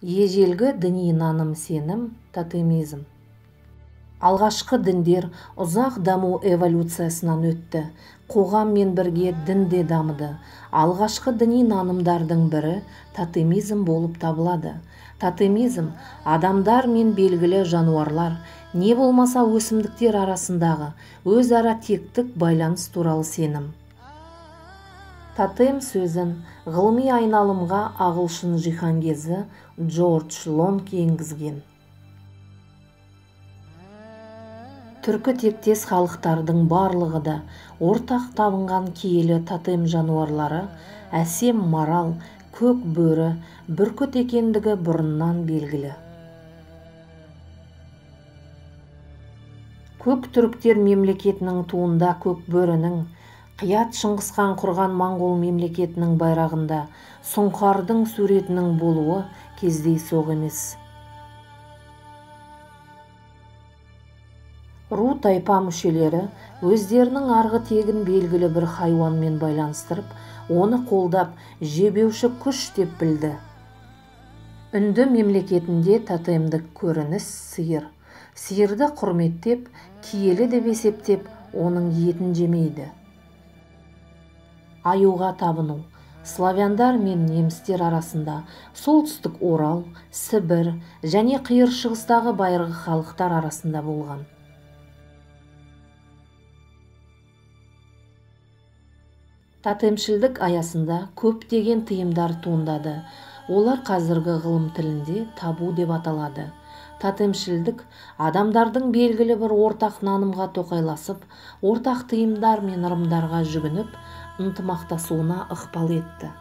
Ежелгі діни наным-сенім тотемизм. Алғашқы діндер ұзақ даму эволюциясынан өтті. Қоғаммен бірге дін де дамыды. Алғашқы діни нанымдардың бірі тотемизм болып табылады. Тотемизм адамдар мен белгілі жануарлар, не болмаса өсімдіктер арасындағы өзара тектік байланыс туралы сенім. Тотем сөзін ғылыми айналымға ағылшын жиһангезі Джордж Лонг енгізген. Түркі тектес халықтардың барлығы да ортақ табынған киелі тотем жануарлары әсем марал, көк бөрі, бүркіт екендігі бұрыннан белгілі. Көк түріктер мемлекетінің туында көк бөрінің, Қият Шыңғысхан құрған моңғол мемлекетінің байрағында сұңқардың суретінің болуы кездейсоқ емес. Ру тайпа мүшелері өздерінің арғы тегін белгілі бір хайуанмен байланыстырып, оны қолдап, жебеуші күш деп білді. Үнді мемлекетінде тотемдік көрініс сиыр. Сиырды құрметтеп, киелі деп есептеп, оның етін жемейді. Аюға табыну славяндар мен немістер арасында солтүстік Орал, Сібір және Қиыр Шығыстағы байырғы халықтар арасында болған. Тотемшілдік аясында көптеген тыйымдар туындады. Олар қазіргі ғылым тілінде табу деп аталады. Тотемшілдік адамдардың белгілі бір ортақ нанымға тоқайласып, ортақ тыйымдар мен ырымдарға жүгініп, ынтымақтасуына ықпал етті.